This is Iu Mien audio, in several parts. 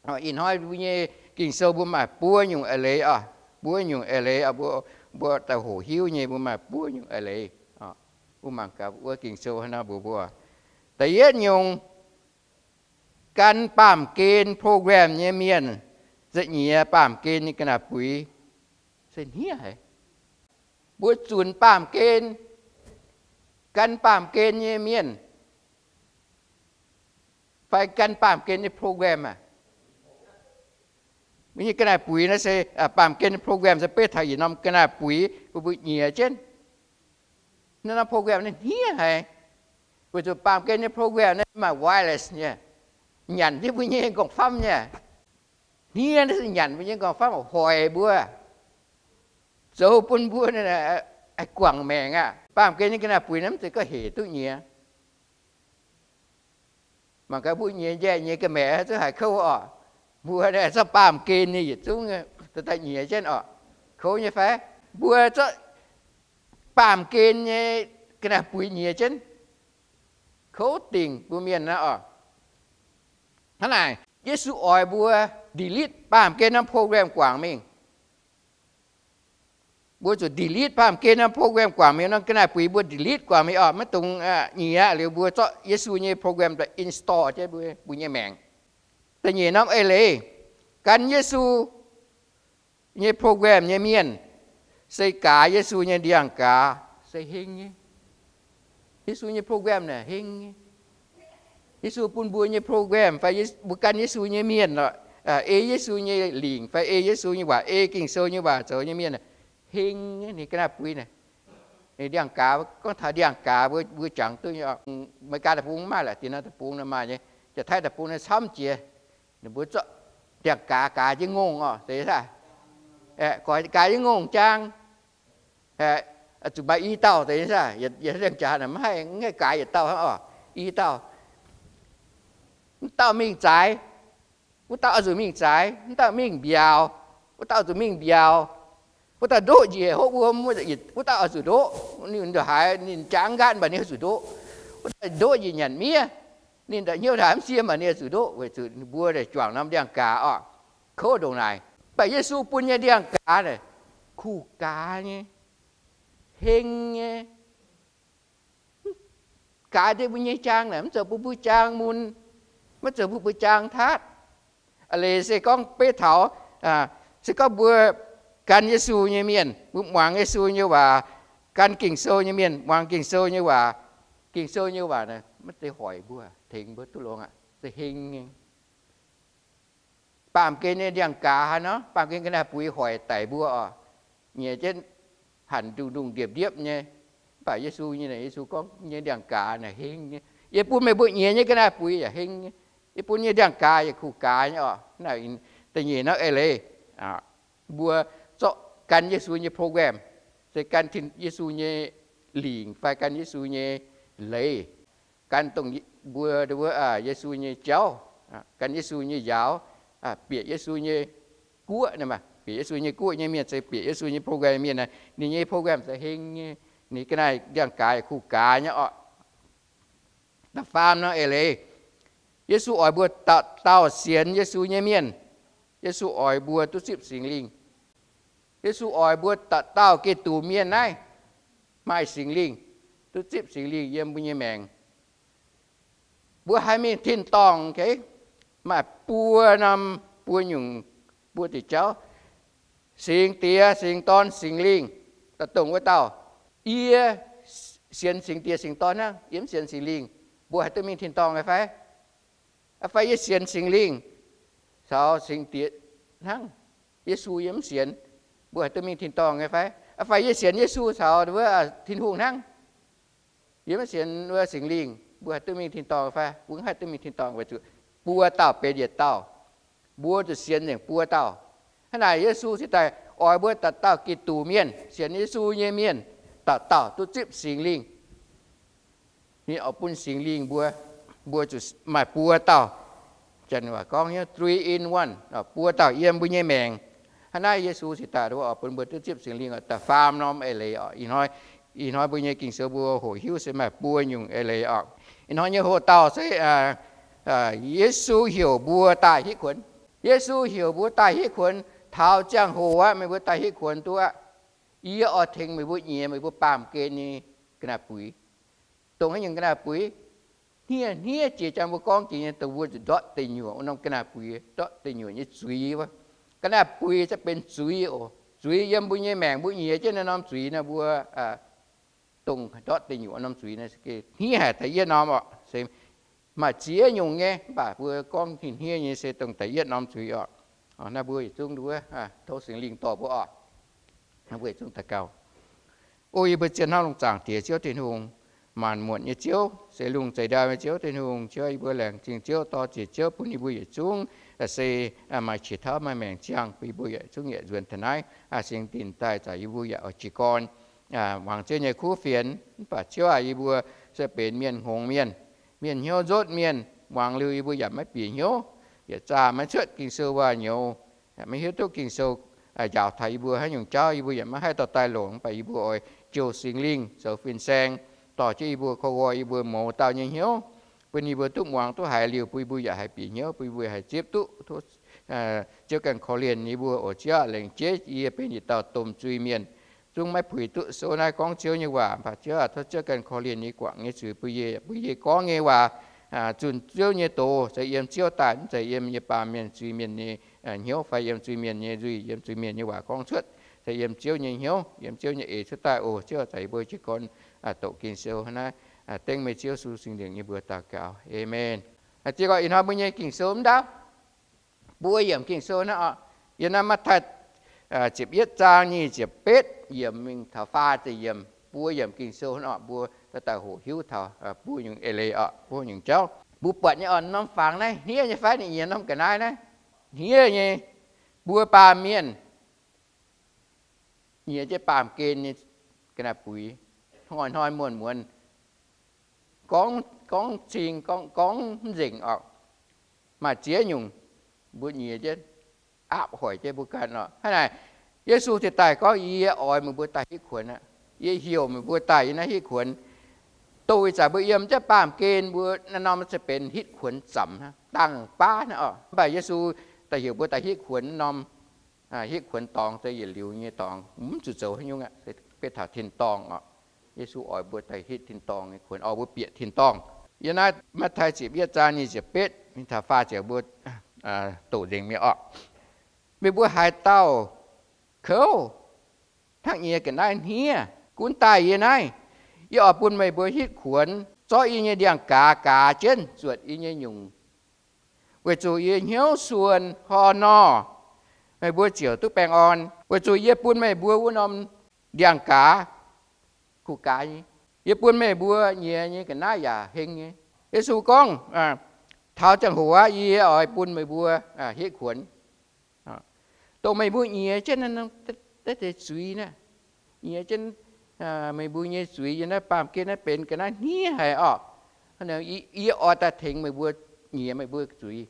Ih hnoi mbuo nyei Ging-Sou mbuo maaih buo nyungc eix leiz oc, buo nyungc eix leiz, mbuo daaih hoqc hiuv nyei mbuo maaih buo nyungc eix leiz. Mbuo mangc gaax wuov Ging-Sou hnangv naaiv mbuox mbuo, da'yietv nyungc, gan baamh gen program nyei mienh, za'nyiex baamh gen nyei ga'naaiv-buix se hniev haic. Mbuo zunc baamh gen, gan baamh gen nyei mienh, fai gan baamh gen nyei program aac. Mbuo nyei ga'naaiv-buix naaiv se, baamh gen nyei program se beiv taux yietc norm ga'naaiv-buix bun mbuo nyiex jienv. Naaiv norm program naaiv hniev haic. Weic zuqc baamh gen nyei program naaiv maaih wireless nyei, nyanc jienv mbuo nyei nqorngv-famv nyei. Hniev naaiv se nyanc mbuo nyei nqorngv-famv, hoic mbuo, zoux bun mbuo guangc maengc aqv. Baamh gen nyei ga'naaiv-buix naaiv mv zeiz gorngv hec duqv nyiex. Mangc gaax mbuo nyiex njaeh nyiex ga'maeqc zungv haiz kouv oc. Mbuo zorqv baamh gen nyei yietc zungv daaih nyiex jienv oc. Kouv nyei fai? Mbuo zorqv baamh gen nyei ga'naaiv-buix nyiex jienv, kouv dingc mbuo mienh naaiv oc. Hnangv naaic, Yesu oix mbuo delete baamh gen norm program guangc mingh. Mbuo zuqc delete baamh gen norm program guangc mingh, norm ga'naaiv-buix mbuo delete guangc mingh oc, maiv dungx nyiex. Liuz mbuo zorqv Yesu nyei program daaih install jienv mbuo nyei maengc. Da'nyeic norm eix leiz, gan Yesu nyei program nyei mienh se gaaz Yesu nyei ndiangx-gaaz se heng nyei. Yesu nyei program naaic heng nyei. Yesu bun mbuo nyei program fai mbuo gan Yesu nyei mienh, ei Yesu nyei lingc fai ei Yesu nyei waac, ei Ging-Sou nyei waac zoux nyei mienh, heng nyei. Ninh ga'naaiv-buix naaic, ninh ndiangx-gaaz, gorngv taux ndiangx-gaaz mbuo jangx duqv nyei. Meigaa deic-bung maaih lorqc, dinh norm deic-bung maaih nyei, Janx-Taiv deic-bung naaiv camv jiex. Ninh mbuo zorqv ndiangx-gaaz gaaz jienv ngongh oc, deix saah? Gaaz jienv ngongh jaang, zuqc maaih i dauh deix saah? Yietc ndiangx-gaaz naaic maiv haih, maiv haih gaaz yietc dauh hnangv oc. I dauh, mv dauh mingh zaaix, wuov dauh oix zuqc mingh zaaix, mv dauh mingh mbiauz, wuov dauh zuqc mingh mbiauz. Wuov dauh ndoqv njiec hopv wuom, wuov dauh oix zuqc ndoqv. Ninh ndongc haaix ninh jangv nqaatv mv baac ninh oix zuqc ndoqv. Wuov dauh ndoqv njiec nyanc miev, ninh ndongc haaix hnyouv haaix mv siev mv baac ninh oix zuqc ndoqv, weic zuqc mbuo juangc norm ndiangx-gaaz oc. Kouv ndongc naaic. Mv baac Yesu bun nyei ndiangx-gaaz naaic kuh gaaz nyei, heng nyei, gaaz jienv mbuo nyei jaang naaic, mv zoux bun mbuo jaang mun, maiv zoux bun mbuo jaang taatv. A'leiz se gorngv beiv taux, se gorngv mbuo gan Yesu nyei mienh, mbuo muangx Yesu nyei waac, gan Ging-Sou nyei mienh muangx Ging-Sou nyei waac, Ging-Sou nyei waac naaic maiv zeiz hoic mbuo, tengx mbuo duqv longx aqv, se heng nyei. Baamh gen nyei ndiangx-gaaz haaix nor, baamh gen ga'naaiv-buix hoic daic mbuo oc. Nyiex jienv hanc nduqc nduqc ndiepv ndiepv nyei. Mv baac Yesu nyei, Yesu gorngv nyei ndiangx-gaaz naaic heng nyei. Yie bun meih mbuo nyiex nyei ga'naaiv-buix yaac heng nyei. Yie bun nyei ndiangx-gaaz yaac kuh gaaz nyei oc. Da'nyeic norm eix leiz, mbuo zorqv gan Yesu nyei program, se gan Tin, Yesu nyei lingc fai gan Yesu nyei leiz, gan dongh mbuo, Yesu nyei jauv, gan Yesu nyei njaaux, bieqc Yesu nyei guoqv, bieqc Yesu nyei guoqv nyei mienh se bieqc Yesu nyei program mienh, ninh nyei program se heng nyei, ninh ga'naaiv ndiangx-gaaz kuh gaaz nyei oc. Da'faam norm eix leiz, Yesu oix mbuo dauh dauh sienx Yesu nyei mienh, Yesu oix mbuo duqv zipv Singx Lingh. Yesu oix mbuo dauh dauh Giduc mienh naaiv maaih Singx Lingh, duqv zipv Singx Lingh yiem mbuo nyei maengc. Mbuo haih mingh tin-dorngh, maaih buo norm, buo nyungc, buo diuc jauv, Singx Diex, Singx Dorn, Singx Lingh, daaih dongh wuov dauh. Yie sienx Singx Diex Singx Dorn hnangv, yie mv sienx Singx Lingh. Mbuo haih duqv mingh tin-dorngh nyei fai? Fai yie sienx Singx Lingh caux Singx Diex hnangv, Yesu yie mv sienx, mbuo haih duqv mingh tin-dorngh nyei fai? Fai yie sienx Yesu caux wuov Tin-Hungh hnangv, yie mv sienx wuov Singx Lingh, mbuo haih duqv mingh tin-dorngh fai? Mbuo mv haih duqv mingh tin-dorngh weic zuqc buo dauh benx yietc dauh. Mbuo zuqc sienx nzengc buo dauh. Hnangv naaic Yesu cingx daaih oix mbuo dauh dauh Giduc mienh, sienx Yesu nyei mienh, dauh dauh duqv zipv Singx Lingh. Ninh oix bun Singx Lingh mbuo, mbuo zuqc maaih buo dauh. Janx waac gorngv three in one, buo dauh yiem mbuo nyei maengc. Hnangv naaiv Yesu cingx daaih oix bun mbuo duqv zipv Singx Lingh oc. Da'faam norm eix leiz oc. Ih hnoi, ih hnoi mbuo nyei Ging-Sou mbuo hoqc hiuv se maaih buo nyungc eix leiz oc. Ih hnoi nyei hoc dauh se Yesu heuc mbuo daaih hitv kuonx. Yesu heuc mbuo daaih hitv kuonx. Taux ziangh hoc aqv, meih mbuo daaih hitv kuonx duqv aqv. Yie oix tengx meih mbuo nyiex meih mbuo baamh gen nyei ga'naaiv-buix. Dongh haaix nyungc ga'naaiv-buix? Hniev, hniev jiex jangx mbuo gorngv jiex nyei, dongh mbuo ndortv deic nyuoqc wuov norm ga'naaiv-buix, ndortv deic nyuoqc nyei zuiz wuov. Ga'naaiv-buix se benx zuiz oc. Zuiz yiem mbuo nyei maengc, mbuo nyiex jienv naaiv norm zuiz naaiv, mbuo dongh ndortv deic nyuoqc norm zuiz naaiv, hniev haic da'yietv norm oc. Se maaih ziex nyungc nyei, mv baac mbuo gorngv hniev nyei se dongh da'yietv norm zuiz oc. Naaiv mbuo yietc zungv nduov, tov Singx Lingh dorh mbuo oc. Naaiv mbuo yietc zungv daux gaux. O yie mbuo zien hnamv lungh zaangc Diex Ziouv Tin-Hungh, maanc muotc nyei Ziouv, se lungh zeix ndau nyei Ziouv Tin-Hungh. Ziouv, yie mbuo laengz zingh Ziouv, dor-ziec Ziouv bun yie mbuo yietc zungv se maaih qiex tauv maaih maengc ziangh, bun yie mbuo yietc zungv yaac nzuonx taux naaiv, Singx Dinc daaih zaqc yie mbuo yaac oix jiez gorn muangx Ziouv nyei kuv fienx. Mv baac Ziouv aac, yie mbuo se benx mienh hngongx mienh, mienh hnyouv nzotv mienh, muangx liuz yie mbuo yaac maiv bieqc hnyouv, yietc zaah maiv cuotv Ging-Sou waac-nyouz, yaac maiv hiuv duqv Ging-Sou njaaux taux yie mbuo haaix nyungc jauv, yie mbuo yaac maiv haih dorh daaih longc. Mv baac yie mbuo oix jouh Singx Lingh zoux fin-saeng, dorh jienv yie mbuo korv-lienh yie mbuo mouz dauh nyei hnyouv, bun yie mbuo duqv muangx duqv haiz liuz, bun yie mbuo yaac haih bieqc hnyouv, bun yie mbuo haih zipv duqv. Tov Ziouv ganh korv-lienh yie mbuo oc. Ziouv aac, laengz jeiv yie benx yietc dauh domh zuiz-mienh, zungv maiv puix duqv sou naaiv gorngv Ziouv nyei waac. Mv baac Ziouv aac, tov Ziouv ganh korv-lienh yie guangc nyei zuiz, bun yie, bun yie gorngv nyei waac zunh Ziouv nyei doz, se yiem Ziouv daaih, mv zeiz yiem yie baamh mienh zuiz-mienh nyei hnyouv fai yiem zuiz-mienh nyei nzuih, yiem zuiz-mienh nyei waac gorngv cuotv, se yiem Ziouv nyei hnyouv, yiem Ziouv nyei eix cuotv daaih oc. Ziouv aac, zaqc yie mbuo jiez gorn doqc Ging-Sou naaiv, dengv meih Ziouv Yesu Singx Lingh nyei mbuox daux gaux. Aamen. Jiez gorn ih hnoi mbuo nyei Ging-Sou mv ndaauv buo yiemc Ging-Sou naaiv oc. Yiem naaiv Matv^taai ziepc yietv zaang nyic ziepc betv yiemc mingh taux faah ziepc yiemc, buo yiemc Ging-Sou naaiv oc. Mbuo daaih hoqc hiuv taux buo nyungc eix leiz oc, buo nyungc jauv. Mbuo buatc nyei oc, norm fangx naaiv hniev nyei fai? Ninh nyiex norm ga'naaiv naaiv hniev nyei. Mbuo baamh mienh nyiex jienv baamh gen nyei ga'naaiv-buix, hnoi-hnoi muonz-muonz, gorngv, gorngv cing, gorngv, gorngv mv nzengc oc. Maaih ziex nyungc mbuo nyiex jienv, aapv hoic jienv mbuo ganh oc. Hnangv naaic, Yesu ziouc daaih gorngv, Yie oix meih mbuo daaih hitv kuonx aqv. Yie heuc meih mbuo daaih yiem naaiv hitv kuonx. Dongh ih zanc mbuo yiem jienv baamh gen mbuo naaiv norm se benx hitv kuonx zamc hnangv, dangh baav hnangv oc. Mv baac Yesu daaih heuc mbuo daaih hitv kuonx norm hitv kuonx dorngx se yietc liuz nyei dorngx, mv zuqc zoux haaix nyungc aqv, se beiv taux tin-dorngh oc. Yesu oix mbuo daaih hitv tin-dorngh nyei kuonx, oix mbuo bieqc tin-dorngh. Yiem naaiv Matv^taai ziepc yietv zaang nyic ziepc betv mingh taux faah ziepc mbuo doqc nzengc mi'aqv oc. Meih mbuo haaix dauh kouv hnangv nyiex ga'naaiv hniev, gunv daaih yie naaiv. Yie oix bun meih mbuo hitv kuonx, zorqv yie nyei ndiangx-gaaz gaaz jienv zuotc yie nyei nyungc, weic zuqc yie hnyouv suon hor nor, meih mbuo ziouc duqv baengh orn. Weic zuqc yie bun meih mbuo wuov norm ndiangx-gaaz kuh gaaz nyei. Yie bun meih mbuo nyiex nyei ga'naaiv yaac heng nyei. Yesu gorngv, Taux ziangh hoc aqv, yie oix bun meih mbuo hitv kuonx. Dongh meih mbuo nyiex jienv naaiv deix zuiz naaiv, nyiex jienv meih mbuo nyei zuiz yiem naaiv baamh gen naaiv benx ga'naaiv hniev haic oc. Yie oix daaih tengx meih mbuo nyiex meih mbuo zuiz.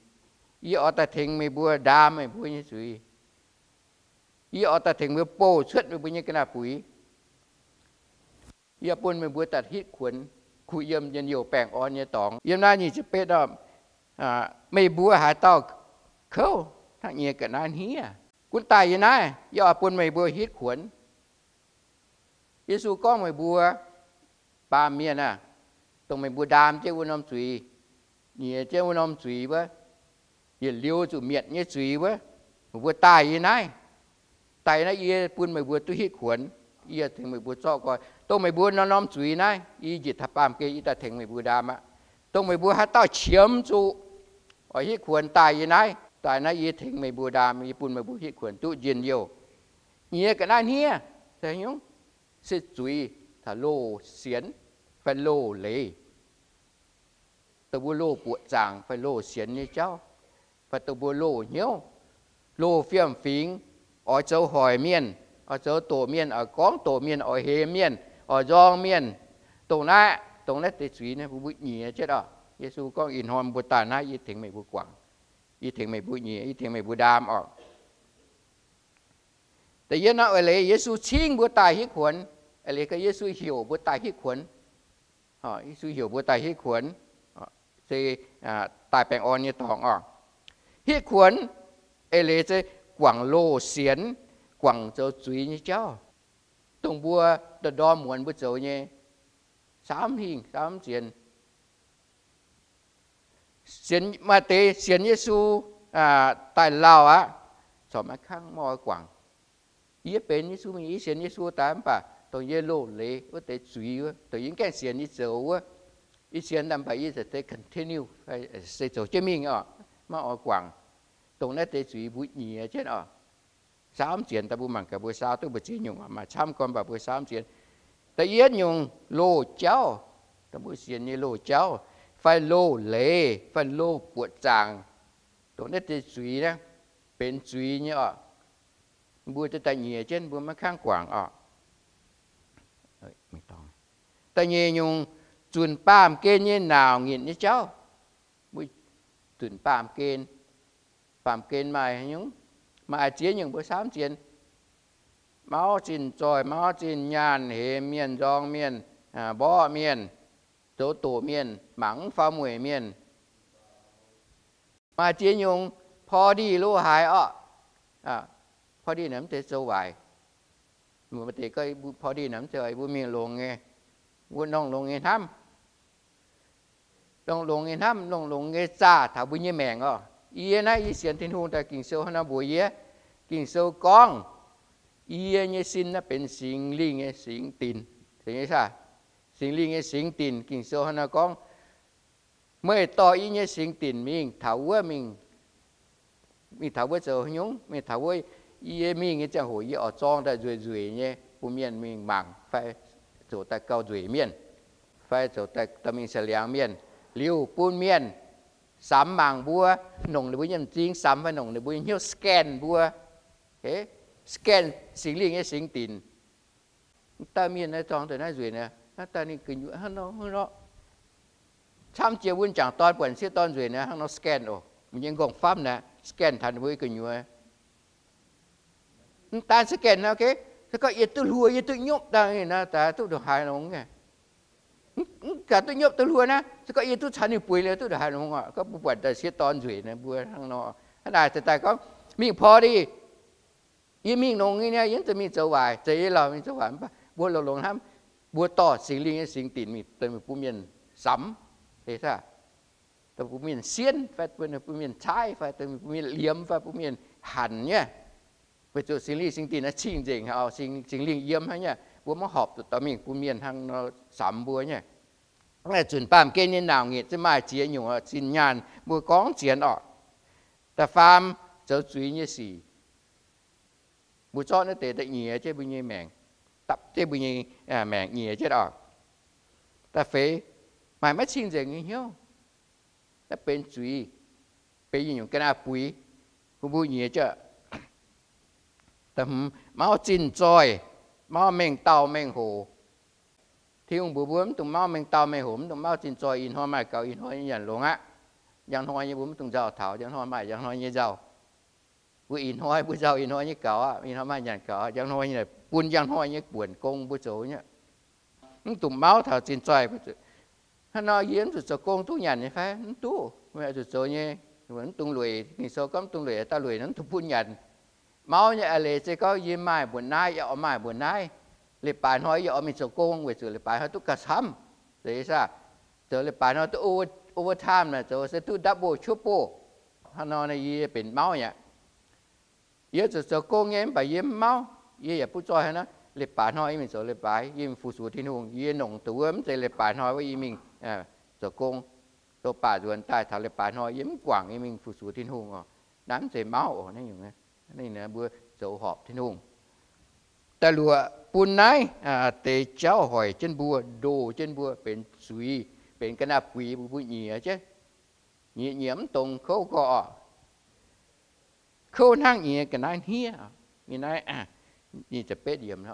Yie oix daaih tengx meih mbuo ndaam meih mbuo nyei zuiz. Yie oix daaih tengx meih mbuo bouh cuotv meih mbuo nyei ga'naaiv-buix. Yie bun meih mbuo daaih hitv kuonx, kuh yiem njien-youh baengh orn nyei dorngx. Yiem naaiv nyic ziepc betv, meih mbuo haaix dauh kouv hnangv nyiex ga'naaiv hniev, gunv daaih yie naaiv, yie oix bun meih mbuo hitv kuonx. Yesu gorngv meih mbuo baamh mienh aah, dongh meih mbuo ndaam jienv wuov norm zuiz, nyiex jienv wuov norm zuiz wuov, yietc liuz zuqc mietc nyei zuiz wuov, meih mbuo daaih yie naaiv. Daaih yie naaiv, yie bun meih mbuo duqv hitv kuonx. Yie tengx meih mbuo zorqv nqoi. Dongh meih mbuo norm-norm zuiz naaiv, yie njiec taux baamh gen yie daaih tengx meih mbuo ndaam aqv. Dongh meih mbuo haaix dauh qiemx zuqc oix hitv kuonx, daaih yie naaiv. Daaih naaiv yie tengx meih mbuo ndaam, yie bun meih mbuo hitv kuonx duqv njien-youh. Nyiex ga'naaiv hniev se haaix nyungc? Se zuiz taux loz sienx fai loz leiz, dongh mbuo loz buoqc zaangc fai loz sienx nyei jauv, fai dongh mbuo loz hnyouv, loz fiem-fingx, oix zoux hoic mienh, oix zoux doqc mienh, oix gorngv doqc mienh, oix hemx mienh, oix nzorng mienh. Dongh naaiv, dongh naaiv deix zuiz naaiv, mbuo, mbuo nyiex jienv oc. Yesu gorngv, ih hnoi mbuo daaih naaiv, yie tengx meih mbuo guangc, yie tengx meih mbuo nyiex, yie tengx meih mbuo ndaam oc. Da'yietv norm eix leiz, Yesu cingv mbuo daaih hitv kuonx. Eix leiz gorngv Yesu heuc mbuo daaih hitv kuonx. Yesu heuc mbuo daaih hitv kuonx, se daaih baengh orn nyei dorngx oc. Hitv kuonx Eix leiz se guangc loz sienx, guangc zoux zuiz nyei jauv, dongh mbuo ndorm-ndorm muonz mbuo zoux nyei. Saamv hingh, saamv zienx. Sienx, maaih deix sienx Yesu daaih lauh aqv, corc maiv kangv, maiv oix guangc. Yie benx Yesu mingh, yie sienx Yesu daaih, mv baac dongh yie loz-leiz wuov deix zuiz wuov, dongh yie mv gaengh sienx yie zoux wuov, yie sienx daaih mv baac yie za'gengh continue, se zoux jienv mingh oc, maiv oix guangc. Dongh naaiv deix zuiz mbuo nyiex jienv oc. Saamv zienx daaih mbuo mangc gaax mbuo saau duqv mbu'ziex nyungc oc, maaih camv gorn mv baac mbuo saamv zienx. Da'yietv nyungc, loz jauv, dongh mbuo sienx nyei loz jauv, fai loz-leiz, fai loz buoqc zaangc, dongh naaiv deix zuiz naaiv, benx zuiz nyei oc. Mbuo daaih nyiex jienv, mbuo maiv kangv guangc oc. Da'nyeic nyungc, zunc baamh gen nyei nauc nyitc nyei jauv. Mbuo zunc baamh gen, baamh gen maaih nyungc, maaih ziex nyungc mbuo saamv zienx. Mauv zinh zoih, mauv zinh nyaanh, hemx mienh, nzorng mienh, mborqv mienh, zoux doqc mienh, mangc mv faaux mueic mienh. Maaih ziex nyungc, พอดี loz-haaix orqc. พอดี naaic mv zeiz zoux waaic. Maaih deix gorngv พอดี naaic mv zeiz waaic, mbuo mingh longx nyei, mbuo nongh longx nyei hnamv, nongh longx nyei hnamv, nongh longx nyei zaah taux mbuo nyei maengc orqc. Yie naaiv yie sienx Tin-Hungh daaih, Ging-Sou hnangv naaiv mbuox yie, Ging-Sou gorngv, yie nyei sin naaiv benx Singx Lingh nyei singx dinc. Singx Lingh nyei singx dinc, Ging-Sou hnangv naaiv gorngv, meih dorh yie nyei singx dinc mingh taux wuov, mingh, mingh taux wuov zoux haaix nyungc? Mingh taux wuov, yie mingh nyei ziangh hoc yie oix zorng daaih nzueic nzueic nyei bun mienh mingh mangc, fai zoux daaih gauh nzueic mienh, fai zoux daaih dorh mingh sa'liangx mienh, liuz bun mienh samx mangc mbuo, nongc ninh mbuo nyei m'zing samx fai nongc ninh mbuo nyei hnyouv scan mbuo, scan Singx Lingh nyei singx dinc. Dauh mienh naaiv zorng daaih naaiv nzueic naaiv, naaiv daaih ninh gu'nyuoz hnangv nor, hnangv nor. Camv jiex wuov jangc dorn buatc sieqv dorn nzueic naaiv hnangv nor scan oc, mbuo nyei nqorngv-famv naaiv scan taux ninh mbuo gu'nyuoz. Mv daan scan naaiv, se gorngv yie duqv hluo, yie duqv nyopv daaih naaiv, daaih duqv ndongc haaix longx nyei. Mv gaax duqv nyopv duqv hluo naaiv, se gorngv yie duqv caux ninh bueix liuz duqv ndongc haaix longx oc. Gorngv mbuo buatc daaih sieqv dorn nzueic naaiv, mbuo hnangv nor, hnangv naaic daaih gorngv mingh พอดี. Yie mingh longx nyei, yie mv zeiz mingh zoux waaic, zeiz yie lauh mingh zoux waaic, mv baac mbuo longx-longx hnamv, mbuo dorh Singx Lingh nyei singx dinc mingh bun mienh samx, bun mienh sienv fai bun mienh caaiv fai bun mienh liemx fai bun mienh hanc nyei. Weic zuqc Singx Lingh singx dinc naaiv cing-nzengc, Singx Lingh yiem hnangv nyei, mbuo maiv horpc zuqc dorh mingh bun mienh hnangv nor samx mbuo nyei. Zunc baamh gen nyei nauc nyitc za'gengh maaih ziex nyungc zinh nyaanh, mbuo gorngv zienx orqc. Da'faam, zoux zuiz nyei sic. Mbuo zorqv naaiv deix daaih nyiex jienv mbuo nyei maengc, dapv jienv mbuo nyei maengc nyiex jienv orqc. Da'feix, maaih maiv cing-nzengc nyei hnyouv, naaiv benx zuiz, benx nyungc ga'naaiv buix, bun mbuo nyiex jienv. Da'hmz, mauv zinh zoih, mauv mengh dauh mengh hoc. Tin-Hungh mbuox mbuo mv dungx mauv mengh dauh mengh hoc, mv dungx mauv zinh zoih. Ih hnoi maaih gaux ih hnoi nyei nyanc longx aqv. Njang hnoi nyei mbuo mv dungx nzauh taux, njang hnoi maaih njang hnoi nyei nzauh. Mbuo ih hnoi mbuo nzauh ih hnoi nyei gaux aqv, ih hnoi maaih nyanc gaux, njang hnoi nyei bun njang hnoi nyei buonc gong mbuo zoux nyei. Mv dungx mauv taux zinh zoih. Hnangv nor yie mv zuqc zoux gong duqv nyanc nyei fai? Mv duqv, zuqc zoux nyei. Mv dungx lueic, Ging-Sou gorngv mv dungx lueic, dauh lueic nor mv dungx bun nyanc. Mauv nyei eix leiz se gorngv yie maaih mbuoqc naaiv, yie oix maaih mbuoqc naaiv, leiz-baaix hnoi yie oix mingh zoux gong weic zuqc leiz-baaix hnoi duqv gauh camv. Zoux leiz-baaix hnoi duqv overtime, zoux se duqv double, triple. Hnangv nor yie benx mauv aqv. Yie zuqc zoux gong nyei mv baac yie mv mauv. Yie yaac butv zoih hnangv naaiv. Leiz-baaix hnoi yie mingh zoux leiz-baaix, yie mingh fu-sux Tin-Hungh. Yie nongc duqv wuov mv zeiz leiz-baaix hnoi wuov yie mingh zoux gong. Zoux baac nzuonx daaih taux leiz-baaix hnoi yie mv guangc, yie mingh fu-sux Tin-Hungh oc. Naaiv mv zeiz mauv oc. Ninh mbuo zoux horpc Tin-Hungh. Da'luoqc, bun naaiv deix jauv hoic jienv mbuo, ndoh jienv mbuo, benx zuiz, benx ga'naaiv buix bun mbuo nyiex jienv. Nyiex nyiex mv dongz kouv gorx oc. Kouv hnangv nyiex ga'naaiv hniev. Ninh naaiv, ninh za'betv yiemc,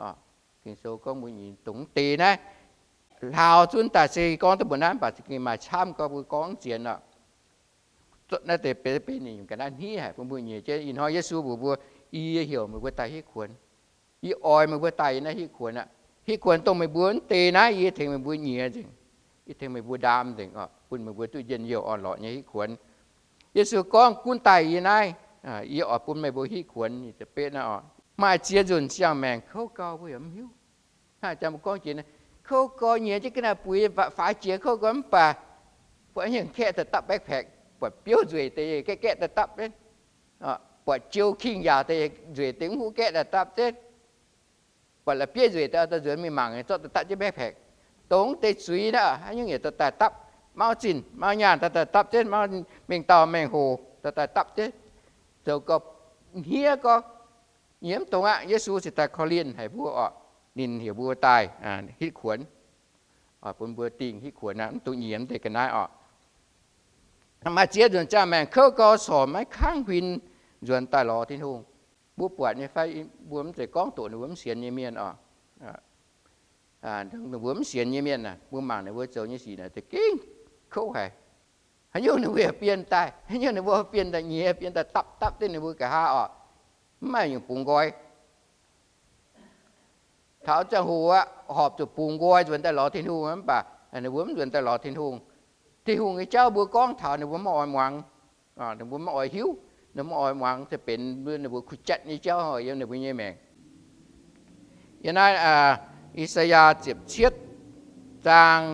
Ging-Sou gorngv mbuo nyiex dongz deix naaiv. Hlaaux zunv daaih se gorngv duqv mbuo naaiv, mv baac za'gengh maaih camv gorngv mbuo gorngv zienx oc. Naaiv deix benx ninh nyungc ga'naaiv hniev haic bun mbuo nyiex jienv. Ih hnoi Yesu mbuox mbuo, Yie heuc meih mbuo daaih hitv kuonx. Yie oix meih mbuo daaih yiem naaiv hitv kuonx aqv. Hitv kuonx dongh meih mbuo mv deix naaiv, yie tengx meih mbuo nyiex nzengc. Yie tengx meih mbuo ndaam nzengc oc, bun meih mbuo duqv njien-youh orn-lorqc nyei hitv kuonx. Yesu gorngv, Gunv daaih yie naaiv. Yie oix bun meih mbuo hitv kuonx. Maaih ziex nzunc ziangh maengc kouv gau mbuo yaac mv hiuv. Hnangv jang mbuo gorngv jiex, kouv gau nyiex jienv ga'naaiv buix, faaux jiex kouv gau mv baac buatc hnyangx kaeqv daaih dapv backpack, buatc biouv nzueic deix kaeqv gaeqv daaih dapv jienv, buatc jiou king yaauc deix nzueic deix mv huv gaeqv daaih dapv jienv, buatc la'bieiv nzueic deix daaih nzuonx mingh mangc zorqv daaih dapv jienv backpack. Dongh deix zuiz naaiv haaix nyungc yietc daaih dapv, mauv zinh mauv nyaanh daaih dapv jienv, mauv mengh dauh mengh hoc daaih dapv jienv, zoux gau hniev gorngv nyiex mv dongz aqv. Yesu ziouc daaih korv-lienh haic mbuo orqc. Ninh heuc mbuo daaih hitv kuonx, bun mbuo dingh hitv kuonx aqv, mv dungx nyiex mv deix ga'naaiv orqc. Maaih ziex nzunc ziangh maengc kouv gau corc maiv kangv huin nzuonx daaih lorz Tin-Hungh. Mbuo buatc nyei fai? Mbuo mv zeiz gorngv doqc ninh mbuo mv sienx nyei mienh orqc. Ninh mbuo mv sienx nyei mienh aah, mbuo mangc ninh mbuo zoux nyei sic naaic za'gengh kouv haic. Haaix nyungc ninh mbuo yaac bienh daaih, haaix nyungc ninh mbuo bienh daaih nyiex, bienh daaih dapv dapv jienv ninh mbuo nqa'haav orqc. Mv maaih nyungc bungx nqoi. Taux ziangh hoc aqv, horpc zuqc bungx nqoi nzuonx daaih lorz Tin-Hungh mv baac ninh mbuo mv nzuonx daaih lorz Tin-Hungh. Tin-Hungh nyei jauv mbuo gorngv taux ninh mbuo maiv oix muangx, ninh mbuo maiv oix hiuv, ninh mbuo maiv oix muangx, se benx ninh mbuo kuh jatv nyei jauv yiem ninh mbuo nyei maengc. Yiem naaiv I^saa^yaa ziepc cietv zaang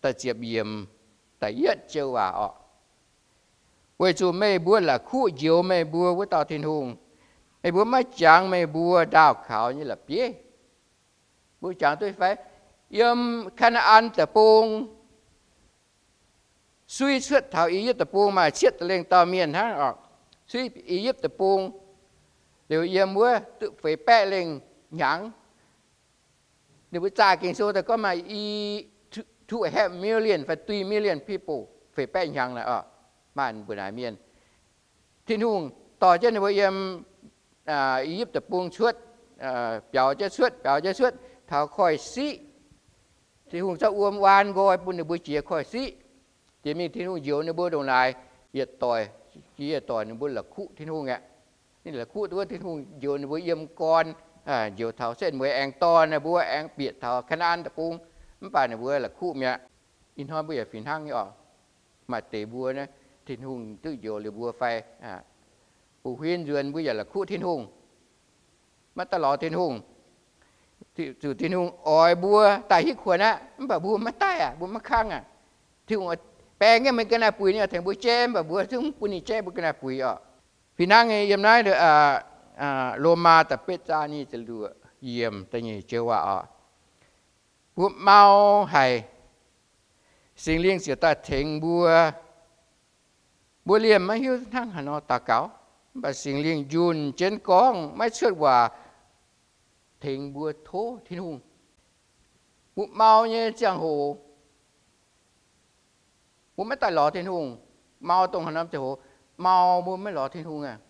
da'ziepc yiemc da'yietv joux waac orqc. Weic zuqc meih mbuo la'kuqv njoux meih mbuo wuov dauh Tin-Hungh. Meih mbuo maiv jangx meih mbuo ndaauh kaux nyei la'bieiv. Mbuo jangx duqv fai? Yiem Kaa^naa^an Deic-Bung, suiv cuotv taux I^yipv Deic-Bung maaih cietv lengh dauh mienh hnangv orqc. Suiv I^yipv Deic-Bung liuz yiem wuov duqv feix baeqv lengh hnyangx. Ninh mbuo zaah Ging-Sou daaih gorngv maaih two and a half million fai three million people, feix baeqv hnyangx naaic orqc, maaih mbuo naaic mienh. Tin-Hungh dorh jienv ninh mbuo yiem I^yipv Deic-Bung cuotv, biaux jienv cuotv, biaux jienv cuotv taux koiv-siqv. Tin-Hungh zorqv wuom waan nqoi bun ninh mbuo jiex koiv-siqv. Jiex mingh Tin-Hungh njoux ninh mbuo ndongc naaic, yietc doic jiex yietc doic ninh mbuo la'kuqv Tin-Hungh aqv. Ninh la'kuqv wuov Tin-Hungh njoux ninh mbuo yiem gorn, njoux taux setv mueiz aengx dorn, ninh mbuo aengx bieqc taux Kaa^naa^an Deic-Bung, mv baac ninh mbuo la'kuqv mi'aqv. Ih hnoi mbuo yaac fih hnangv nyei orqc. Maaih deix mbuo naaiv, Tin-Hungh duqv njoux liuz mbuo fai, bungx huin nzuonx mbuo yaac la'kuqv Tin-Hungh, maiv daaih lorz Tin-Hungh. Zuqc Tin-Hungh oix mbuo daaih hitv kuonx aqv, mv baac mbuo maiv daaih aqv, mbuo maiv kangv aqv. Tin-Hungh baeng jienv meih ga'naaiv buix, ninh tengx mbuo jaiv, mv baac mbuo zungv mv bun ninh jaiv mbuo ga'naaiv buix orqc. Fih hnangv nyei yiem naaiv Lomaa da'betv zaang nyic ziepc luoqc yiemc da'nyeic joux waac orqc. Mbuo mau haic, Singx Lingh ziouc daaih tengx mbuo. Mbuo liemh maiv hiuv hnangv haaix nor daux gaux, mv baac Singx Lingh njunh jienv gorngv maiv cuotv waac tengx mbuo tov Tin-Hungh. Mbuo mau nyei ziangh hoc, mbuo maiv daaih lorz Tin-Hungh. Mau dongh haaix norm ziangh hoc, mau mbuo maiv lorz Tin-Hungh aqv.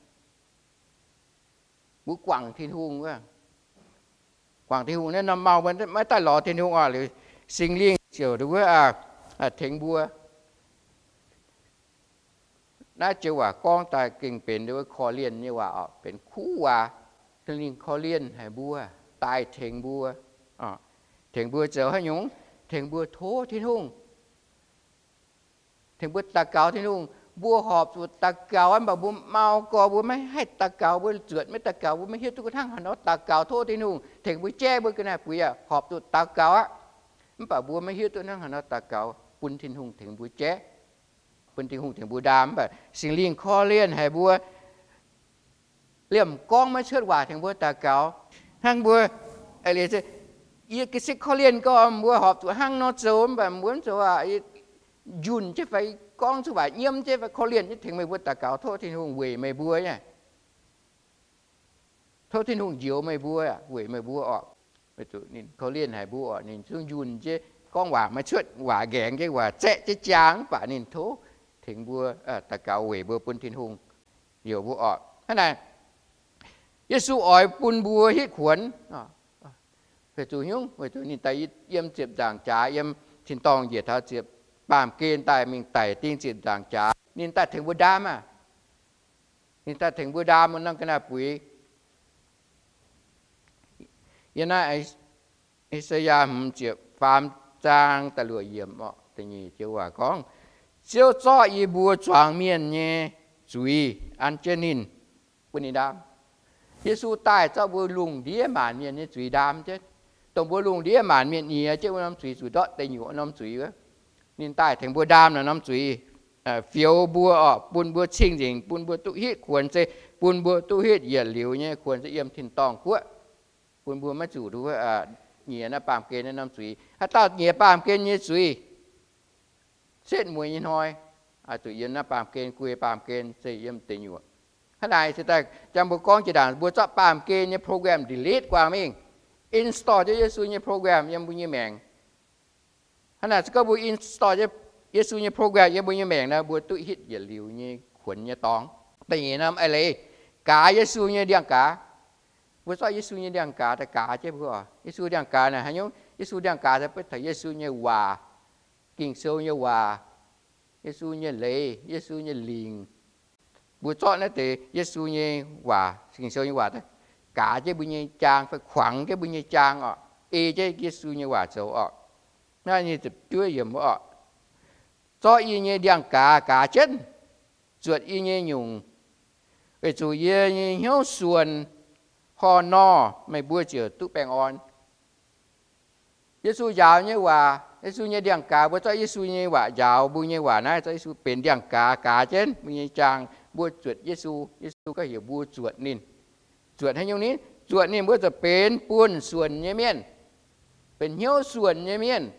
Mbuo guangc Tin-Hungh wuov, guangc Tin-Hungh naaiv norm mau maiv daaih lorz Tin-Hungh orqc. Liuz Singx Lingh ziouc wuov tengx mbuo. Naaiv joux waac gorngv daaih gengh benx korv-lienh nyei waac orqc, benx kuv waac. Singx Lingh korv-lienh haic mbuo, daaih tengx mbuo, tengx mbuo zoux haaix nyungc? Tengx mbuo tov Tin-Hungh, tengx mbuo daux gaux Tin-Hungh. Mbuo horpc zuqc daux gaux mv baac mbuo mau gorx, mbuo maiv haih daux gaux, mbuo zuotc maiv daux gaux, mbuo maiv hiuv duqv hnangv haaix nor daux gaux tov Tin-Hungh tengx mbuo jaiv mbuo ga'naaiv buix aqv. Horpc zuqc daux gaux aqv, mv baac mbuo maiv hiuv duqv hnangv haaix nor daux gaux bun Tin-Hungh tengx mbuo jaiv, bun Tin-Hungh tengx mbuo ndaam. Mv baac Singx Lingh korv-lienh haic mbuo, liemh gorngv maiv cuotv waac tengx mbuo daux gaux. Hnangv mbuo, yie ga'siqv korv-lienh gorngv mbuo horpc zuqc hnangv nor zoux, mv baac mbuo mv zoux aqv. Njunh jienv fai gorngv cuotv waac nyiemv jienv fai korv-lienh jienv tengx meih mbuo daux gaux tov Tin-Hungh weic meih mbuo nyei. Tov Tin-Hungh njoux meih mbuo, weic meih mbuo orqc. Weic zuqc ninh korv-lienh haic mbuo orqc, ninh zungv njunh jienv gorngv waac maiv cuotv, waac nqaengx jienv, waac zaeqv jienv jaang, mv baac ninh tov tengx mbuo daux gaux weic mbuo bun Tin-Hungh njoux mbuo orqc. Hnangv naaic, Yesu oix bun mbuo hitv kuonx. Weic zuqc hnyungv, weic zuqc ninh daaih yiem ziepc nzaangc jaax, yiem tin-dorngh njiec taux ziepc baamh gen daaih mingh daic ding ziepc nzaangc jaax, ninh daaih tengx mbuo ndaam aqv. Ninh daaih tengx mbuo ndaam norm ga'naaiv buix. Yiem naaiv I^saa^yaa hmz ziepc faam zaang da'luoqc yiemc orqc, da'nyeic joux waac gorngv, Ziouv zorqv yie mbuo zuangx mienh nyei zuiz an jienv ninh, bun ninh ndaam. Yesu daaih zorqv mbuo lungh ndiev maanc mienh nyei zuiz ndaam jienv, dongh mbuo lungh ndiev maanc mienh nyiex jienv wuov norm zuiz zuqc ndortv deic-nyuoqc norm zuiz wuov. Ninh daaih tengx mbuo ndaam naaiv norm zuiz, fioux mbuo orqc, bun mbuo cing-nzengc, bun mbuo duqv hitv kuonx, se bun mbuo duqv hitv yietc liuz nyei kuonx se yiem tin-dorngh guoqv, bun mbuo maiv zuqc nyiex naaiv baamh gen naaiv norm zuiz. Haaix dauh nyiex baamh gen nyei zuiz, setv mueiz nyei hnoi, zuqc yiem naaiv baamh gen, guei baamh gen, se yiem deic-nyuoqc. Hnangv naaic se daaih jangx mbuo gorngv jiex ndaangc, mbuo zorqv baamh gen nyei program delete guangc mingh, install jienv Yesu nyei program yiem mbuo nyei maengc. Hnangv naaic se gorngv mbuo install Yesu nyei program yiem mbuo nyei maengc nor, mbuo duqv hitv yietc liuz nyei kuonx nyei dorngx. Da'nyeic norm eix leiz, gaaz Yesu nyei ndiangx-gaaz. Mbuo zorqv Yesu nyei ndiangx-gaaz daaih gaaz jienv mbuo. Yesu ndiangx-gaaz naaic haaix nyungc? Yesu ndiangx-gaaz se beiv taux Yesu nyei waac, Ging-Sou nyei waac, Yesu nyei leiz, Yesu nyei lingc. Mbuo zorqv naaiv deix Yesu nyei waac, Ging-Sou nyei waac daaih gaaz jienv mbuo nyei jaang fai kuangx jienv mbuo nyei jaang orqc, ei jienv Yesu nyei waac zoux orqc. Naaiv nyei ziepc juov yiemc orqc, zorqv yie nyei ndiangx-gaaz gaaz jienv, zuotc yie nyei nyungc, weic zuqc yie nyei hnyouv suonc, horh nor meih mbuo ziouc duqv baengh orn. Yesu njaaux nyei waac, Yesu nyei ndiangx-gaaz, mbuo zorqv Yesu nyei waac njaaux mbuo nyei waac naaiv, zorqv Yesu benx ndiangx-gaaz gaaz jienv mbuo nyei jaang, mbuo zuotc Yesu, Yesu gorngv heuc mbuo zuotc ninh. Zuotc haaix nyungc ni? Zuotc ninh mbuo ziouc benx buonv-suonc nyei mienh, benx hnyouv suonc nyei mienh,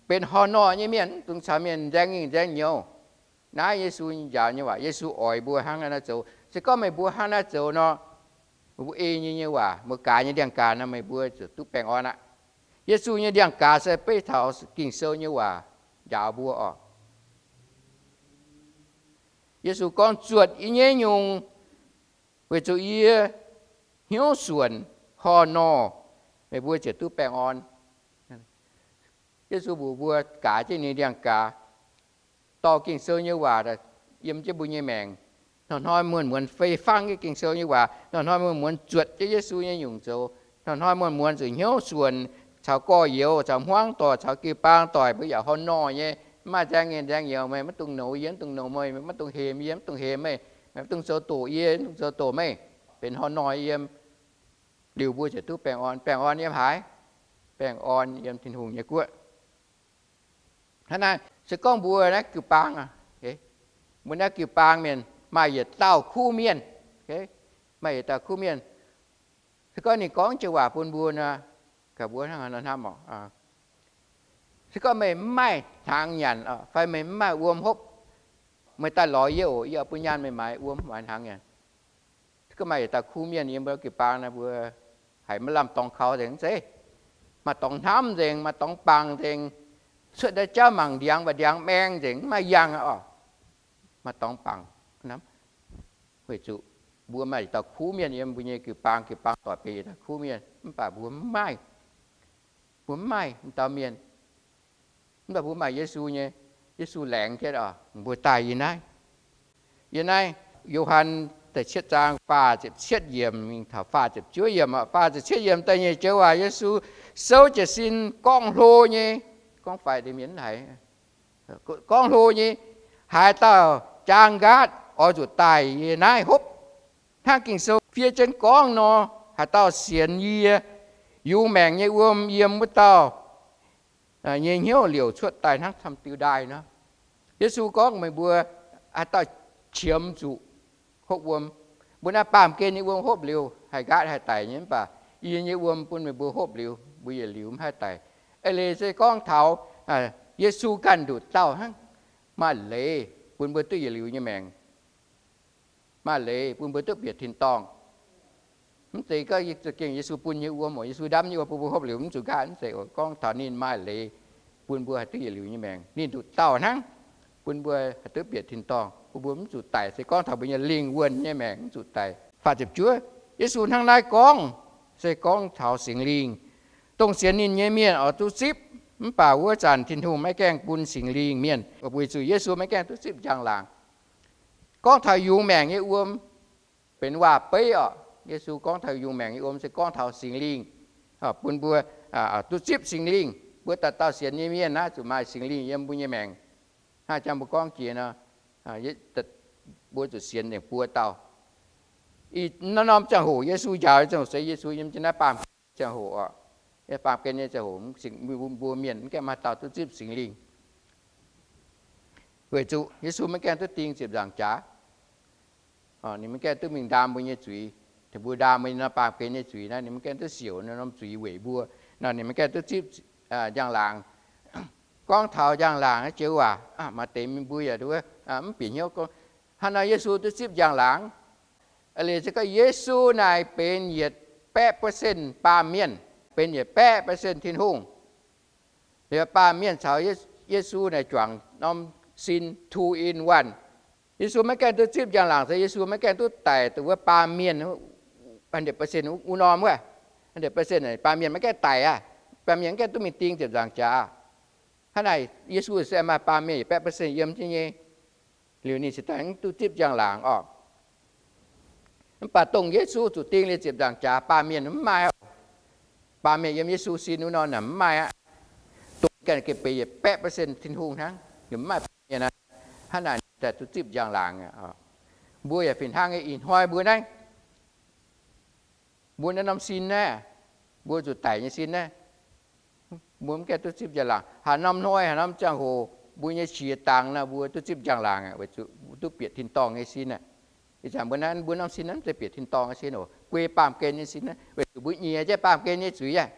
benx horh nor nyei mienh, mv dungx caux mienh nzaeng nyingh nzaeng nyouz. Naaiv Yesu njaaux nyei waac, Yesu oix mbuo hnangv naaiv zoux. Se gorngv meih mbuo hnangv naaiv zoux nor, meih mbuo ei nyei nyei waac, mbuo gaaz nyei ndiangx-gaaz nor, meih mbuo ziouc duqv baengh orn aqv. Yesu nyei ndiangx-gaaz se beiv taux Ging-Sou nyei waac njaaux mbuo orqc. Yesu gorngv, zuotc yie nyei nyungc, weic zuqc yie hnyouv suonc, horh nor, meih mbuo ziouc duqv baengh orn. Yesu mbuox mbuo gaaz jienv ninh ndiangx-gaaz, dorh Ging-Sou nyei waac yiem jienv mbuo nyei maengc. Hnoi-hnoi muonz-muonz fei fangv jienv Ging-Sou nyei waac, hnoi-hnoi muonz-muonz zuotc jienv Yesu nyei nyungc zoux, hnoi-hnoi muonz-muonz zuqc hnyouv suonc, caux gorx-youz, caux hmuangv doic, caux jiu-baang doic, mbuo yaac horh nor nyei, mv maaih nzaeng nyei nzaeng nyouz, meih maiv dungx nouz yie, maiv dungx nouz meih, maiv dungx hemx yie, maiv dungx hemx meih, maiv dungx zoux doqc yie, maiv dungx zoux doqc meih, benx horh nor yiem. Liuz mbuo ziouc duqv baengh orn. Baengh orn yiem haaix? Baengh orn yiem Tin-Hungh nyei guoqv. Hnangv naaiv, se gorngv mbuo naaiv jiu-baang, mbuo naaiv jiu-baang mienh maaih yietc dauh kuv mienh, maaih yietc dauh kuv mienh. Se gorngv ninh gorngv joux waac bun mbuo nor, gaax mbuo hnangv nor hnamv oc. Se gorngv meih mv maaih hnaangx nyanc fai meih mv maaih wuom hopv, meih daaih lorz yie oc, yie oix bun nyaanh meih maaiz wuom, maaiz hnaangx nyanc. Se gorngv maaih yietc dauh kuv mienh yiem mbuo jiu-baang nor, mbuo haiz maiv lamh dorngx kaux nzengc zeiv, maaih dorngx hnamv nzengc, maaih dorngx bangc nzengc, cuotv ndaai jauv mangc ndiangx mbaac ndiangx maeng nzengc, mv maaih yangh aqv oc. Maaih dorngx bangc, weic zuqc mbuo maaih yietc dauh kuv mienh yiem mbuo nyei jiu-baang, jiu-baang doic benx yietc dauh kuv mienh, mv baac mbuo mv maaih, mbuo mv maaih dauh mienh. Mv baac mbuo maaih Yesu nyei, Yesu laengz jienv oc, mbuo daaih yie naaiv. Yie naaiv, Yo^han da'cietv zaang faah ziepc cietv yiemc mingh taux faah ziepc juov yiemc oc. Faah ziepc cietv yiemc da'nyeic joux waac Yesu souv jiez sin gorngv hlo nyei, gorngv faix deix mienh haiz, gorngv hlo nyei, haaix dauh jaang nqaatv oix zuqc daaih yie naaiv hopv. Hnangv Ging-Sou fiev jienv gorngv nor, haaix dauh sienx yie, yungz maengc nyei wuom yiem wuov dauh nyei hnyouv liouc cuotv daaih hnangv camv diuh ndaaih nor. Yesu gorngv meih mbuo haaix dauh qiemx zuqc hopv wuom. Mbuo naaiv baamh gen nyei wuom hopv liuz haih nqaatv haih daic nyei, mv baac yie nyei wuom bun meih mbuo hopv liuz mbuo yietc liuz mv haih daic. Eix leiz se gorngv taux Yesu ganh nduqc dauh hnangv, maaih leiz bun mbuo duqv yietc liuz nyei maengc. Maaih leiz bun mbuo duqv bieqc tin-dorngh. Mv zeiz gorngv za'gengh Yesu bun nyei wuom oc, Yesu ndamv nyei wuom bun mbuo hopv liuz mv zuqc nqaatv, mv zeiz oc. Gorngv taux ninh maaih leiz bun mbuo haih duqv yietc liuz nyei maengc. Ninh nduqc dauh hnangv bun mbuo haih duqv bieqc tin-dorngh, bun mbuo mv zuqc daic. Se gorngv taux mbuo nyei lingh wuonh nyei maengc mv zuqc daic. Faah ziepc juov, Yesu hnangv naaiv gorngv se gorngv taux Singx Lingh. Dongh sienx ninh nyei mienh oix duqv zipv, mv baac wuov zanc Tin-Hungh maiv gaengh bun Singx Lingh mienh, weic zuqc Yesu maiv gaengh duqv zipv njang-laangc. Gorngv taux yungz maengc nyei wuom, benx waac-beiv oc. Yesu gorngv taux yungz maengc nyei wuom se gorngv taux Singx Lingh, bun mbuo duqv zipv Singx Lingh. Mbuo dauh dauh sienx nyei mienh naaiv zuqc maaih Singx Lingh yiem mbuo nyei maengc. Hnangv jang mbuo gorngv jiex nor, Mbuo zuqc sienx nzengc buo dauh. Ih norm-norm ziangh hoc Yesu njaaux nyei ziangh hoc se Yesu yiem jienv naaiv baamh gen nyei ziangh hoc oc. Baamh gen nyei ziangh hoc, mbuo mienh maiv gaengh maaih dauh duqv zipv Singx Lingh. Weic zuqc Yesu maiv gaengh duqv ding ziepc nzaangc jaax. Ninh maiv gaengh duqv mingh ndaam mbuo nyei zuiz. Tengx mbuo ndaam mbuo nyei norm baamh gen nyei zuiz naaiv, ninh maiv gaengh duqv siouc norm-norm zuiz weic mbuo. Nor ninh maiv gaengh duqv zipv njang-laangc. Gorngv taux njang-laangc naaiv joux waac, maaih deix mienh mbuo yaac mv bieqc hnyouv gorngv, hnangv nor Yesu duqv zipv njang-laangc. Eix leiz se gorngv Yesu naaic benx yietc baeqv percent baamh mienh, benx yietc baeqv percent Tin-Hungh. Liuz baamh mienh caux Yesu naaic juangc norm sin two in one. Yesu maiv gaengh duqv zipv njang-laangc se Yesu maiv gaengh duqv daic dongh wuov baamh mienh, hundred percent wuov norm wuov, hundred percent baamh mienh maiv gaengh daic aqv. Baamh mienh maiv gaengh duqv mingh ding ziepc nzaangc jaax. Hnangv naaic Yesu se maaih baamh mienh yietc baeqv percent yiem jienv nyei. Liuz ninh cingx daaih mv duqv zipv njang-laangc orqc. Mv baac dongh Yesu zuqc ding liuz ziepc nzaangc jaax, baamh mienh mv maaih. Baamh mienh yiem Yesu sin wuov norm naaic mv maaih aqv. Dongh ganh geh benx yietc baeqv percent Tin-Hungh hnangv, ninh mv maaih baamh mienh aqv. Hnangv naaic ninh daaih duqv zipv njang-laangc. Mbuo yaac fih hnangv nyei. Ih hnoi mbuo naaiv, mbuo naaiv norm sin naaiv, mbuo zuqc daic nyei sin naaiv, mbuo mv gaengh duqv zipv njang-laangc. Haaix norm hnoi, haaix norm ziangh hoc mbuo nyei qiex dangx nor, mbuo duqv zipv njang-laangc aqv, weic zuqc duqv bieqc tin-dorngh nyei sin aqv. Ih zanc mbuo naaiv, mbuo norm sin naaiv mv zeiz bieqc tin-dorngh nyei sin oc, guei baamh gen nyei sin naaiv, weic zuqc mbuo nyiex jienv baamh gen nyei zuiz aqv.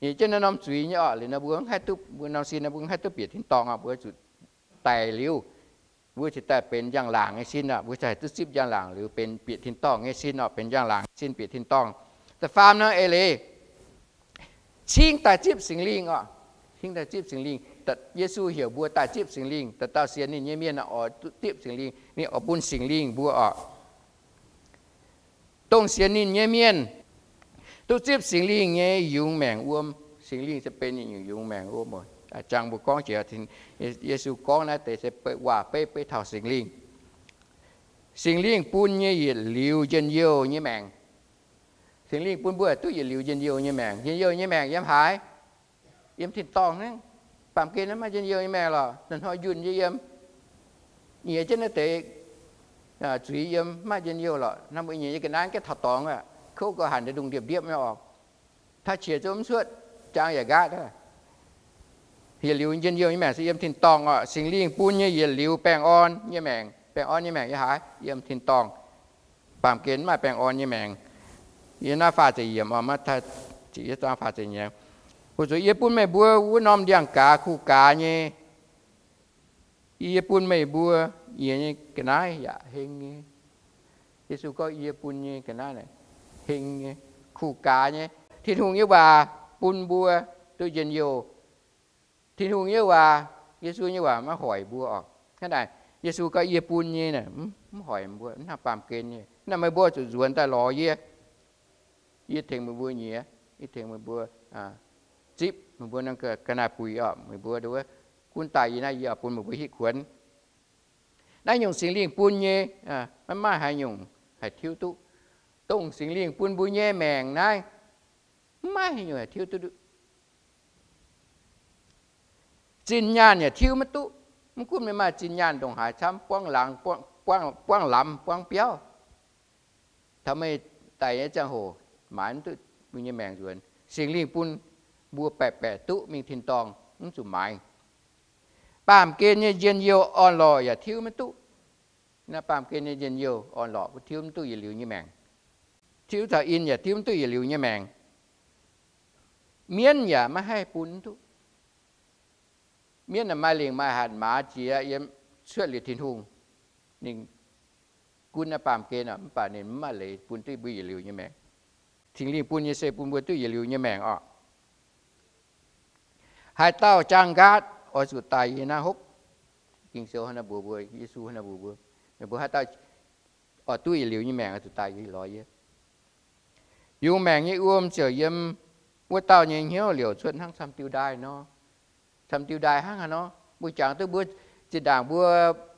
Nyiex jienv naaiv norm zuiz nyei orqc, liuz nor mbuo mv haih duqv, mbuo norm sin nor mbuo mv haih duqv bieqc tin-dorngh orqc, mbuo zuqc daic liuz, mbuo cingx daaih benx njang-laangc nyei sin orqc, mbuo cingx haih duqv zipv njang-laangc liuz benx bieqc tin-dorngh nyei sin orqc, benx njang-laangc nyei sin, bieqc tin-dorngh. Da'faam nor eix leiz, cingx daaih zipv Singx Lingh orqc. Cingx daaih zipv Singx Lingh. Yesu heuc mbuo daaih zipv Singx Lingh. Dauh dauh sienx ninh nyei mienh oix duqv zipv Singx Lingh, ninh oix bun Singx Lingh mbuo orqc. Dongh sienx ninh nyei mienh duqv zipv Singx Lingh nyei yungz maengc wuom. Singx Lingh se benx ninh nyungc yungz maengc wuom oc. Jangx mbuo gorngv jiex, Yesu gorngv naaiv deix se waac beiv beiv taux Singx Lingh. Singx Lingh bun nyei yietc liuz njien-youh nyei maengc. Singx Lingh bun mbuo duqv yietc liuz njien-youh nyei maengc. Njien-youh nyei maengc yiem haaix? Yiem tin-dorngh hnangv. Baamh gen naaiv maaih njien-youh nyei maengc lorqc. Hnoi-hnoi njunh nyei yiem, nyiex jienv naaiv deix zuiz yiem, maaih njien-youh lorqc. Hnangv mbuo nyiex nyei ga'naaiv gaengh taux dorngx aqv, kouv gauh hanc, ndongh ndiepv-ndiepv nyei orqc. Taav qiex zungv mv cuotv, jangx yaac nqaatv. Yietc liuz njien-youh nyei maengc se yiem tin-dorngh orqc. Singx Lingh bun nyei yietc liuz baengh orn nyei maengc. Baengh orn nyei maengc yiem haaix? Yiem tin-dorngh. Baamh gen mv maaih baengh orn nyei maengc. Yiem naaiv faah ziepc yiemc, Matv^taai ziepc yietv zaang faah ziepc yiemc, weic zuqc yie bun meih mbuo wuov norm ndiangx-gaaz kuh gaaz nyei. Yie bun meih mbuo nyiex nyei ga'naaiv yaac heng nyei. Yesu gorngv yie bun nyei ga'naaiv naaic heng nyei, kuh gaaz nyei. Tin-Hungh nyei waac bun mbuo duqv njien-youh. Tin-Hungh nyei waac, Yesu nyei waac maiv hoic mbuo orqc. Hnangv naaic, Yesu gorngv yie bun nyei naaic, mv hoic mbuo, mv hnangv baamh gen nyei. Naaiv meih mbuo zuqc nzuonx daaih lorz yie. Yie tengx meih mbuo nyiex, yie tengx meih mbuo zipv meih mbuo ga'naaiv-buix orqc. Meih mbuo gunv daaih yie naaiv, yie oix bun meih mbuo hitv kuonx. Naaiv nyungc Singx Lingh bun nyei, maiv maaih haaix nyungc haih tiuv duqv. Dongh Singx Lingh bun mbuo nyei maengc naaiv, maiv maaih haaix nyungc haih tiuv duqv. Zinh nyaanh yaac tiuv maiv duqv. Mv gunv meih maaih zinh nyaanh ndongc haaix camv, buangv laangz, buangv lamz, buangv biauv, taux meih daic nyei ziangh hoc maaiz mv duqv mbuo nyei maengc nzuonx. Singx Lingh bun mbuo baeqc baeqc duqv mingh tin-dorngh, mv zuqc maaiz. Baamh gen nyei njien-youh orn-lorqc yaac tiuv maiv duqv. Naaiv baamh gen nyei njien-youh orn-lorqc tiuv mv duqv yietc liuz nyei maengc. Tiuv taux in yaac tiuv mv duqv yietc liuz nyei maengc. Mienv yaac maiv haih bun mv duqv. Mienv maaih lingc maaih hatc maaz jiex yiem cuotv liuz Tin-Hungh, ninh gunv naaiv baamh gen, mv baac ninh mv maaih leiz bun duqv mbuo yietc liuz nyei maengc. Singx Lingh bun nyei se bun mbuo duqv yietc liuz nyei maengc orqc. Haaix dauh jaang nqaatv oix zuqc daaih yie naaiv hopv. Ging-Sou hnangv naaiv mbuox mbuo, Yesu hnangv naaiv mbuox mbuo. Meih mbuo haaix dauh oix duqv yietc liuz nyei maengc oix zuqc daaih yie lorz yie. Yungz maengc nyei wuom ziouc yiem wuov dauh nyei hnyouv liouc cuotv hnangv camv diuh ndaaih nor. Camv diuh ndaaih hnangv haaix nor? Mbuo jangx duqv mbuo zinh ndaangc mbuo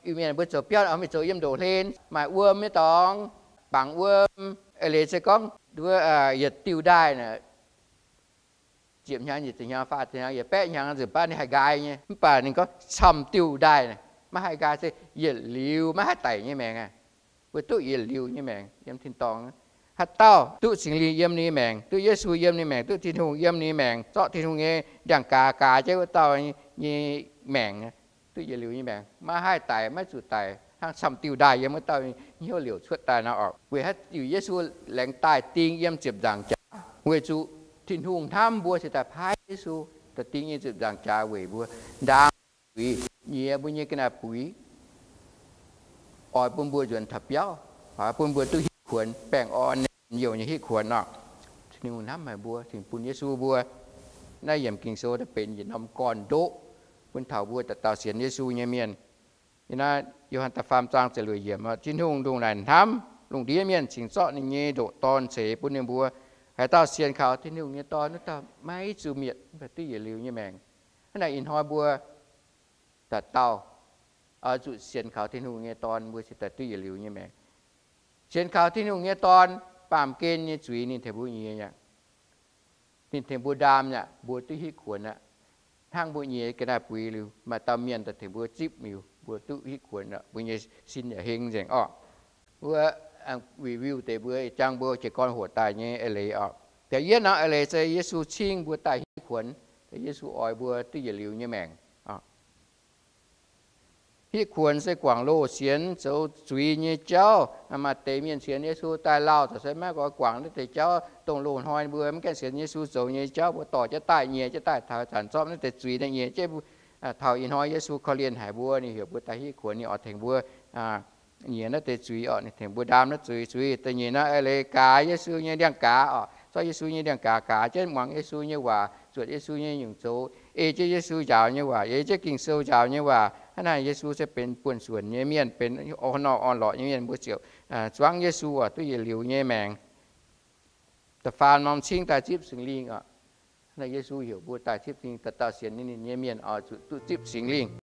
Iu-Mienh mbuo zoux biauv oix mingh zoux yiem ndoqv hlen, maaih wuom nyei dorngx, bangc wuom, eix leiz se gorngv wuov yietc diuh ndaaih naaic, ziepc hnyangx, nyic ziepc hnyangx, faah ziepc hnyangx, yietc baeqv hnyangx nzunc baav ninh haih nqaai nyei. Mv baac ninh gorngv camv diuh ndaaih naaic, Maiv haih nqaai se yietc liuz maiv haih daic nyei maengc aqv. Mbuo duqv yietc liuz nyei maengc yiem tin-dorngh. Haaix dauh duqv Singx Lingh yiem ninh nyei maengc, duqv Yesu yiem ninh nyei maengc, duqv Tin-Hungh yiem ninh nyei maengc, zorqv Tin-Hungh nyei ndiangx-gaaz gaaz jienv wuov dauh nyei maengc, duqv yietc liuz nyei maengc, maiv haih daic, maiv zuqc daic, hnangv camv-diuh ndaaih yiem wuov dauh nyei hnyouv liouc cuotv daaih nor oc. Weic haaix diuc Yesu laengz daaih ding yiem ziepc nzaangc jaax? Weic zuqc Tin-Hungh hnamv mbuo cingx daaih paaiv Yesu daaih ding yiem ziepc nzaangc jaax weic mbuo, ndaam zuiz, nyiex mbuo nyei ga'naaiv-buix, oix bun mbuo nzuonx taux biauv, oix bun mbuo duqv hitv kuonx, baengh orn, youh nyei hitv kuonx oc. Tin-Hungh hnamv haic mbuo, cingx bun Yesu mbuo. Naaiv yiemc Ging-Sou daaih benx yietc norm gorn-ndoqv bun taux mbuo dauh dauh sienx Yesu nyei mienh. Yiem naaiv Yo^han da'faam zaang ziepc luoqc yiemc, Tin-Hungh ndongc naaic hnamv lungh ndiev mienh, cingx zorqv ninh nyei ndoqc Dorn ceix bun ninh mbuo. Haaix dauh sienx kaux Tin-Hungh nyei Dorn wuov dauh maiv zuqc mietc, mv baac duqv yietc liuz nyei maengc. Hnangv naaic ih hnoi mbuo dauh dauh oix zuqc sienx kaux Tin-Hungh nyei Dorn, mbuo cingx daaih duqv yietc liuz nyei maengc. Sienx kaux Tin-Hungh nyei Dorn, baamh gen nyei zuiz ninh tengx mbuo nyiex aqv. Ninh tengx mbuo ndaam aqv, mbuo duqv hitv kuonx aqv. Hnangv mbuo nyiex ga'naaiv-buix liuz, maaih dauh mienh daaih tengx mbuo zipv liuz, mbuo duqv hitv kuonx aqv, mbuo nyei sin yaac heng nzengc orqc. Wuov, review deix mbuo, jangx mbuo jiez gorn hoqc daaih nyei eix leiz orqc. Da'yietv norm eix leiz se Yesu cingv mbuo daaih hitv kuonx. Yesu oix mbuo duqv yietc liuz nyei maengc. Hitv kuonx se guangc loz sienx zoux zuiz nyei jauv. Maaih deix mienh sienx Yesu daaih lauh, se maiv oix guangc naaiv deix jauv. Dongh loz-hnoi mbuo maiv gaengh sienx Yesu zoux nyei jauv, mbuo dorh jienv daaih, nyiex jienv daaih, taux zanc zorqv naaiv deix zuiz nyiex jienv. Taux ih hnoi Yesu korv-lienh haic mbuo, ninh heuc mbuo daaih hitv kuonx, ninh oix tengx mbuo nyiex naaiv deix zuiz orqc, ninh tengx mbuo ndaam naaiv zuiz. Zuiz da'nyeic naaiv eix leiz gaax Yesu nyei ndiangx-gaaz orqc, zorqv Yesu nyei ndiangx-gaaz gaaz jienv, muangx Yesu nyei waac, zuotc Yesu nyei nyungc zoux, ei jienv Yesu njaaux nyei waac, ei jienv Ging-Sou njaaux nyei waac. Hnangv naaic Yesu se benx buonv-suonc nyei mienh, benx orn-lorqc, orn-lorqc nyei mienh, mbuo ziouc zuangv Yesu oc, duqv yietc liuz nyei maengc. Da'faam norm cingv daaih zipv Singx Lingh oc. Naaiv Yesu heuc mbuo daaih zipv Singx Lingh, dauh dauh sienx ninh nyei mienh oix zuqc duqv zipv Singx Lingh.